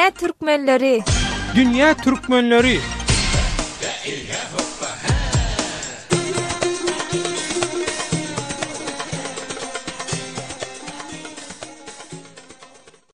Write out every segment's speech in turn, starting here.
Dünýä türkmenleri! Dünýä türkmenleri!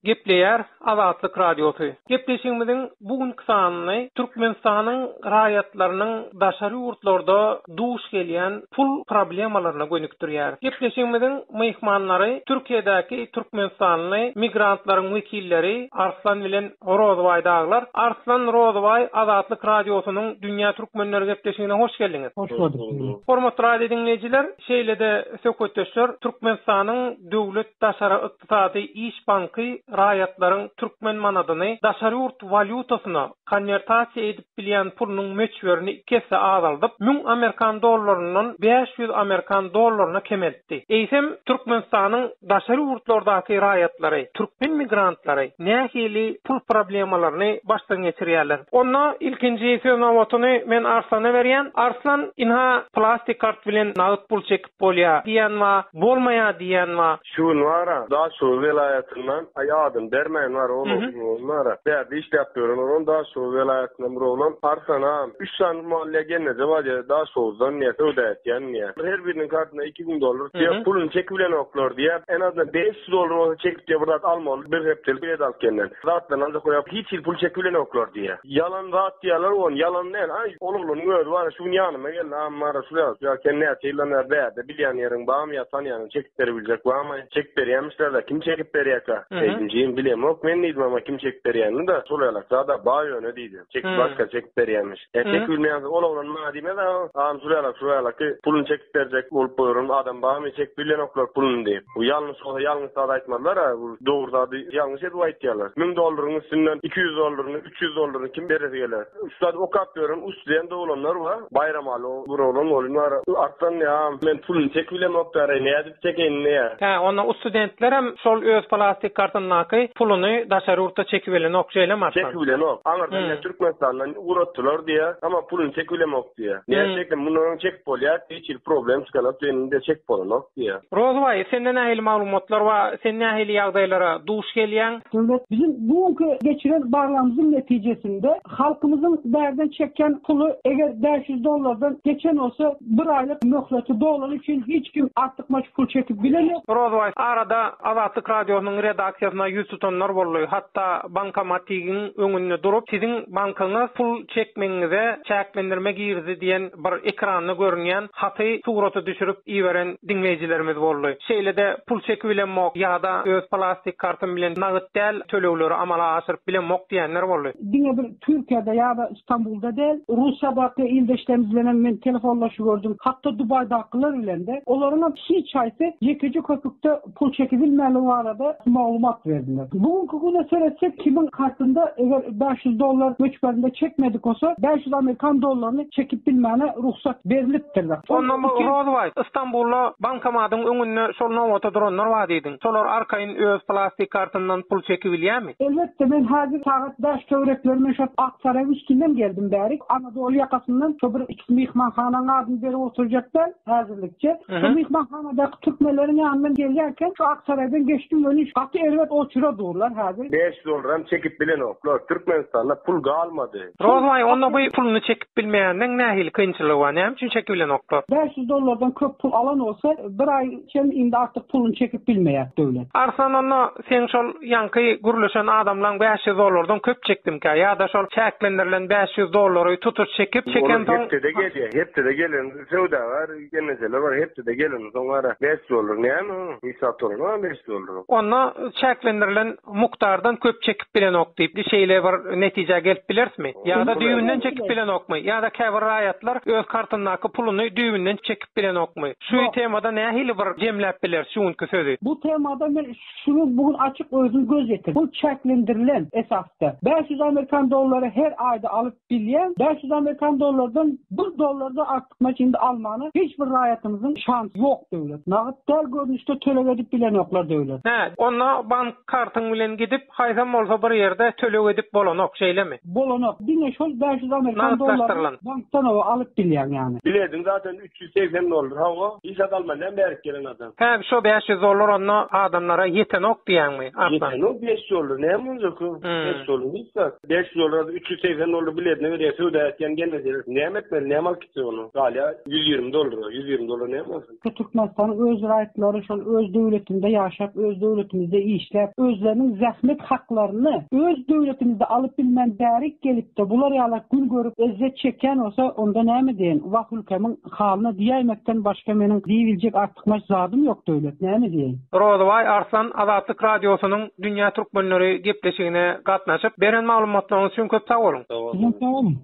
Gepleýär Azatlyk Radiosy. Gepleşigimiziň bu günki sanyny Türkmenistanyň raýatlarynyň daşary ýurtlarda duş gelýän pul problemalaryna gönükdirýäris. Gepleşigimiziň myhmanlary Türkiýedäki türkmenistanly migrantlaryň wekilleri Arslan bilen Rozybaý dagylar. Arslan, Rozybaý Azatlyk Radiosynyň Dünýä Türkmenleri gepleşigine hoş geldiňiz. Hoş gördük. Hormatly radio diňleýjiler, şeýle-de söhbetdeşler Türkmenistanyň Döwlet daşary ykdysady iş banky raýatlaryň türkmen manadyny daşary ýurt walýutasyna konwertasiýa edip bilýän pulunyň möçberini iki esse azaldyp, 1000 amerikan dollaryndan 500 amerikan dollaryna kemeltdi. Eýsem, Türkmenistanyň daşary ýurtlardaky raýatlary, türkmen migrantlary nähili pul problemalaryny başdan geçirýärler? Onda ilkinji söz nobatyny men Arslana berýän. Arslan, ynha, plastik kart bilen nagt pul çekip bolýar diýýän bar, bolmaýar diýýän bar. Şu gün bar-a, Daşoguz welaýatyndan, aý adyny bermäýin bar, ol oglan bar-a, bärde işläp ýören oglan Daşoguz welaýatyndan bir oglan, Arslan agam, üç sany maliýe gelneje bar diýýär, Daşoguzdan diýýär, söwda etýän diýýär. Her biriniň kartynda 2000 dollar diýýär, puluny çekibilenoklar diýýär. En azyndan 500 dollar bolsa çekip diýýär, bir zat almaly, bir hepdelik bilet alyp gelmeli. Zatlaryny aljak bolýar, hiç hili pul çekibilenoklar diýýär. Ýalan zat diýýärler ony, ýalan däl. Aý, ol oglanyň özi bar, şu gün ýanyma geldi, agam bar, şu ýaly, şu ýaly, sen näçe ýyldan bäri bärde bilýän ýeriň barmy ýa tanýanyň çekip beribiljek barmy? Çekip berýämişler-dä, kim çekip berýärkä? Diýdim, jigim, bilemok men diýdim, amma kim çekip berýänini-de, şol ýalak zad-a bar ýöne diýdim. Çekip başga çekip berýämiş. Ýa çekip bilmeýän ol oglan maňa diýmez, agam şul ýalak, şul ýalaky puluny çekip berjek bolup ýören adam barmy, çekip bilenoklar puluny diýip. Bu ýalňyş bolsa ýalňyş zat aýtmazlar-a, bu dogry zady ýalňyş edip aýtýarlar. 1000 dollaryň üstünden 200 dollaryny, 300 dollaryny kim beresi geler? Şu zady okap ýören ustudent oglanlar bar. Baýramaly bir oglan bolýan bar. Arslan ýa men puluny çekip bilemok däri, nädip çekeýin diýýär. Hä, onda ustudentlerem şol öz plastik kartyndaky puluny daşary ýurtda çekibilenok, şeýlemi Arslan? Çekibilenok. Aňyrdan ýa Türkmenistandan ugratdylar diýýär, amma puluny çekibilemok diýýär. Nädip çekdim? Mundan öň çekip bolýar, hiç hili problem çykanok diýen, indi çekip bolanok diýýär. Rozybaý, sende nähili maglumatlar bar, sen nähili ýagdaýlara duş gelýäň? Döwlet biziň bu günki geçiren barlagymyzyň netijesinde halkymyzyň bärden çekýän puly eger 500 dollardan geçen bolsa bir aýlyk möhleti dolany üçin hiç kim artykmaç pul çekip bilenok. Rozybaý, arada Azatlyk Radiosynyň redaksiýasyna ýüz tutanlar boldy. Hatda bankomatigiň öňünde durup, siziň bankyňyz pul çekmegiňize çäklendirme girizdi diýen bir ekranda görünýän haty surata düşürip iberen diňleýjilerimiz boldy. Şeýle-de pul çekibilemok ýa-da öz plastik kartym bilen nagt däl tölegleri amala aşyryp bilemok diýenler boldy. Diňe bir Türkiýede ýa-da Stambulda däl, Russiýadaky ildeşlerimiz bilenem men telefonlaşyp gördüm, hatda Dubaýdakylar bilen-de. Olaryňam hiç haýsy ýekeje köpükde pul çekibilmänligi barada maglumat berdiler. Bu günki güne seretsek, kimiň kartynda eger 500 dollar möçberinde çekmedik bolsa, 500 amerikan dollaryny çekip bilmäne rugsat berlipdir. Onda Rozybaý, Istanbulda bankomatyň öňünde şol nobata duranlar bar diýdiň. Şolar arkaýyn öz plastik kartyndan pul çekibilýärmi? Elbetde, men häzir sagat bäş töwerekleri men şo Aksaraýyň üstünden geldim bärik. Anadoly ýakasyndan şo bir myhmanhanaň adyny berip oturjak däl häzirlikçe. Şo myhmanhanadaky türkmenleriň ýanyndan gelýärkäm şu Aksaraýdan geçdim welin gaty erbet oçura durlar häzir. Bäş dollaram çekip bilenoklar. Türkmenistanda pul galmady. Rozbaý onda bu puluny çekip bilmeýänleň nähili kynçylygy bar? Näme üçin çekibilenoklar? 500 dollardan köp pul alan bolsa bir aý çen indi artyk puluny çekip bilmeýär döwlet. Arslan onda seň şol ýaňky gürleşen adamlaň 500 dollardan köp çekdimkä ýa-da şol çäklendirilen 500 dollary tutuş çekip Olar çekensoň hepdede gelýär. Hepdede gelen söwdagär gelnejeler bar hepdede gelensoň gara 500 dollar näme o? Hiç zat bolanok 500 dollar. Onda çäklendirilen mukdardan köp çekip bilenok diýip, şeýle bir netijä gelip bilerismi? Ýa-da düýbünden çekip bilenokmy? Ýa-da käbir raýatlar öz kartyndaky puluny düýbünden çekip bilenokmy? Şu temada nähili bir jemläp bileris şu günki sözi? Bu temada men şuny bu gün açyk özüm göz ýetirdim. Bu çäklendirilen esasda 500 amerikan dollary her aýda alyp bilýän, 500 amerikan dollardan bir dollar-da artykmaç indi almana hiç bir raýatymyzyň şansy ýok döwlet. Nagt däl görnüşde töleg edip bilenoklar döwlet. Hä, onda bank kartyň bilen. gidip, haýsam bolsa bir ýerde töleg edip bolanok, şeýlemi? Bolanok. Diňe şol 500 amerikan dollaryny bankdan hawa alyp bilýäň ýagny. Bilediň zaten 380 dollar hawa. Hiç zat alman näme bärik gelen adam. Hä şo 500 dollar onda adamlara ýetenok diýýäňmi Arslan? Ýetenok 500 dollar näme boljak o? 500 dollar hiç zat. 500 dollara 380 dollar biledine berýär söwda etýän gelnejeler. Näme etmeli näme alyp gitjek ony? Galýar 120 dollara 120 dollar näme bolsun? Şu Türkmenistanyň öz raýatlary şol öz döwletinde ýaşap, öz döwletimizde işläp, özleriniň zähmet haklaryny öz döwletimizde alyp bilmän bärik gelipde bular ýalak gün görüp ezzet çekýän bolsa onda näme diýeýin wah ülkämiň halyna diýäýmekden başga meniň diýibiljek artykmaç zadym ýok döwlet näme diýeýin. Rozybaý Arslan Azatlyk Radiosynyň Dünýä Türkmenleri gepleşigine gatnaşyp, beren maglumatlaryňyz üçin köp sag boluň. Sizem sag boluň.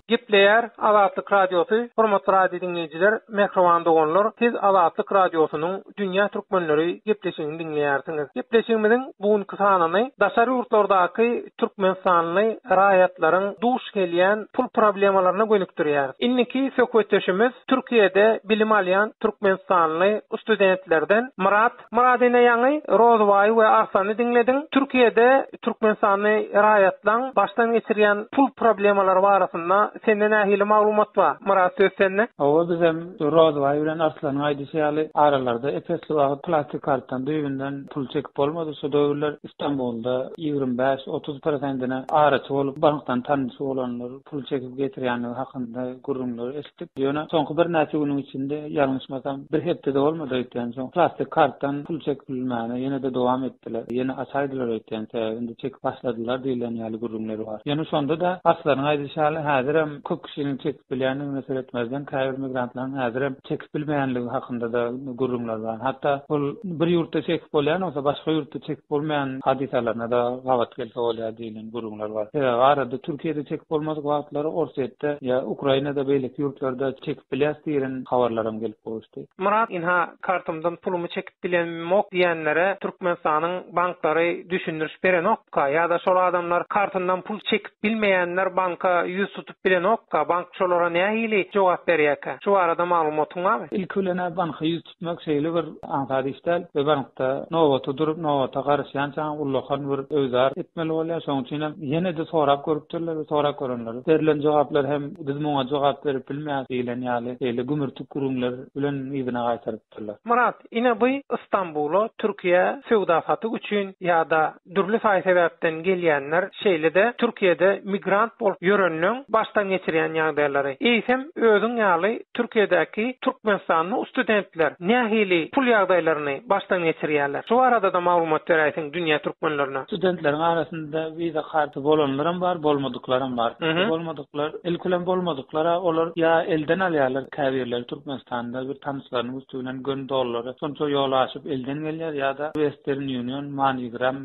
Gepleýär Azatlyk Radiosy, Hormatly radio diňleýjiler, mähriban doganlar, siz Azatlyk Radiosynyň Dünýä Türkmenleri gepleşigini diňleýärsiňiz. Gepleşigimiziň bu günki sanyny daşary ýurtlardaky türkmenistanly raýatlaryň duş gelýän pul problemalaryna gönükdirýäris. Indiki söhbetdeşimiz Türkiýede bilim alýan türkmenistanly studentlerden Myrat Myrat ine ýaňy Rozybaýy we Arslany diňlediň. Türkiýede türkmenistanly raýatlaň başdan geçirýän pul problemalary barasynda sende nähili maglumat bar? Myrat söz sende. Hawa bizem Rozybaý bilen Arslanyň aýdyşy ýaly aralarda ep-esli wagt plastik kartdan düýbünden pul çekip bolmady. Şu döwürler Istanbulda 25, 30 prosentine araçy bolup bankdan tanyşy bolanlar pul çekip getirýändigi hakynda gürrüňleri eşitdik. Ýöne soňky birnäçe günüň içinde, ýalňyşmasam, bir hepde-de bolmady öýtýän, soň plastik kartdan pul çekilmäne ýene-de dowam etdiler. Ýene açaýdylar öýtýän, sebäbi indi çekip başladylar diýlen ýaly gürrüňler bar. Ýöne şonda-da, Arslanyň aýdyşy ýaly, häzirem köp kişiniň çekip bilýändigine seretmezden, käbir migrantlaryň häzirem çekip bilmeýänligi hakynda-da gürrüňler bar. Hatda ol bir ýurtda çekip bolýan bolsa, başga ýurtda çekip bolmaýan hadysalaryna-da gabat gelse bolýar diýlen gürrüňler bar. Sebäbi arada Türkiýede çekip bolmadyk wagtlary Orsýetde ýa Ukrainada beýleki ýurtlarda çekip bilýäs diýlen habarlaram gelip gowuşdy. Myrat ynha kartymdan pulumy çekip bilemok diýenlere Türkmenistanyň banklary düşündiriş berenokka ýa-da şol adamlar kartyndan pul çekip bilmeýänler banka ýüz tutup bilenokka bank şolara nähili jogap berýärkä? Şu barada maglumatyň barmy? Ilki bilen-ä banka ýüz tutmak şeýle bir aňsat iş däl we bankda nobata durup, nobata garaşýançaň ullakan bir öwzar etmeli bolýar. Şonuň üçin hem ýene-de sorap görüpdirler we sorap görenler berlen jogaplar hem biz muňa jogap berip bilmeýäris diýlen ýaly şeýle gümürtik gürrüňler bilen yzyna gaýtarypdyrlar. Myrat, ine bu Stambula, Türkiýä söwda-satyk üçin ýa-da dürli saý-sebäpden gelýänler, şeýle-de Türkiýede migrant bolup ýörenleň başdan geçirýän ýagdaýlary. Eýsem, özüň ýaly Türkiýedäki türkmenistanly studentler nähili pul ýagdaýlaryny başdan geçirýärler? Şu barada-da maglumat beräýseň dünýä türkmenlerine. Studentleriň arasynda wiza karty bolanlaram bar, bolmadyklaram bar. Bolmadyklar, ilki bilen bolmadyklar-a olar ýa elden alýarlar, käbirleri Türkmenistanda bir tanyşlarynyň üsti bilen göni dollary şonça ýol aşyp elden gelýär ýa-da Western Union, MoneyGram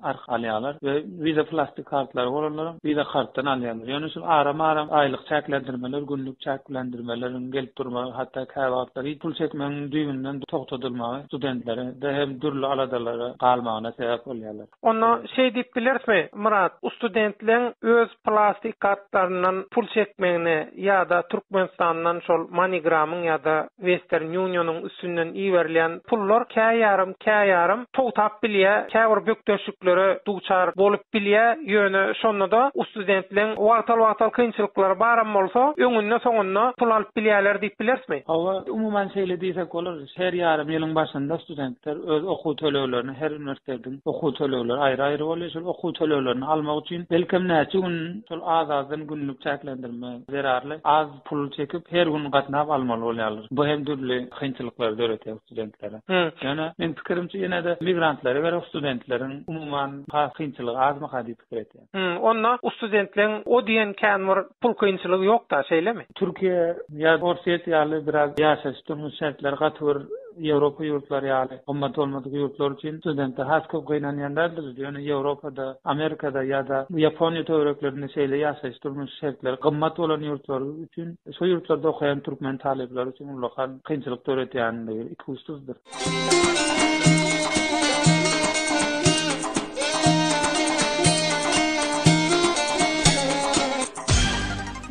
arkaly alýarlar we Visa plastik kartlary bolanlaram Visa kartdan alýarlar. Ýöne şul aram-aram aýlyk çäklendirmeler, günlük çäklendirmeleriň gelip durmagy, hatda käwagtlar hiç pul çekmegiň düýbünden togtadylmagy studentlere-de hem dürli aladalara galmagyna sebäp bolýarlar. Onda şeý diýip bilerismi, Myrat, studentleň öz plastik kartlaryndan pul çekmegine ýa-da Türkmenistandan şol MoneyGram-yň ýa-da Western Union-yň üstünden iberilýän pullar kä ýarym, kä ýarym togtap bilýär, käbir bökdençliklere duçar bolup bilýär, ýöne şonda-da ustudentleň wagtal-wagtal kynçylyklary baram bolsa, öňünde-soňunda pul alyp bilýärler diýip bilerismi? Hawa, umuman şeýle diýsek bolar. Her ýarym ýylyň başynda studentler öz okuw töleglerini, her uniwersitetiň okuw tölegleri aýry-aýry bolýar, şol okuw töleglerini almak üçin belkem näçe gün şol az-azdan günlük çäklendirme zerarly az pul çekip, her gün gatnap almaly bolýarlar. Bu hem dürli kynçylyklary döredýär studentlere. Ýöne meň pikirimçe ýene-de migrantlara görä studentleriň umuman has kynçylygy azmyka diýip pikir etýän. Hum, onda ustudentleň o diýen kän bir pul kynçylygy ýok-da, şeýlemi? Türkiýe ýa Orsýet ýaly biraz ýaşaýyş-durmuş şertleri gaty bir Ýewropa ýurtlary ýaly gymmat bolmadyk ýurtlar üçin studentler has köp gynanýan däldir. Ýöne Ýewropada, Amerikada ýa-da Ýaponiýa töwereklerinde şeýle ýaşaýyş-durmuş şertleri gymmat bolan ýurtlar üçin şo ýurtlarda okaýan türkmen talyplary üçin ullakan kynçylyk döredýänligi ikuçsuzdyr.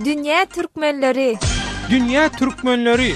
Dünýä türkmenleri. Dünýä türkmenleri.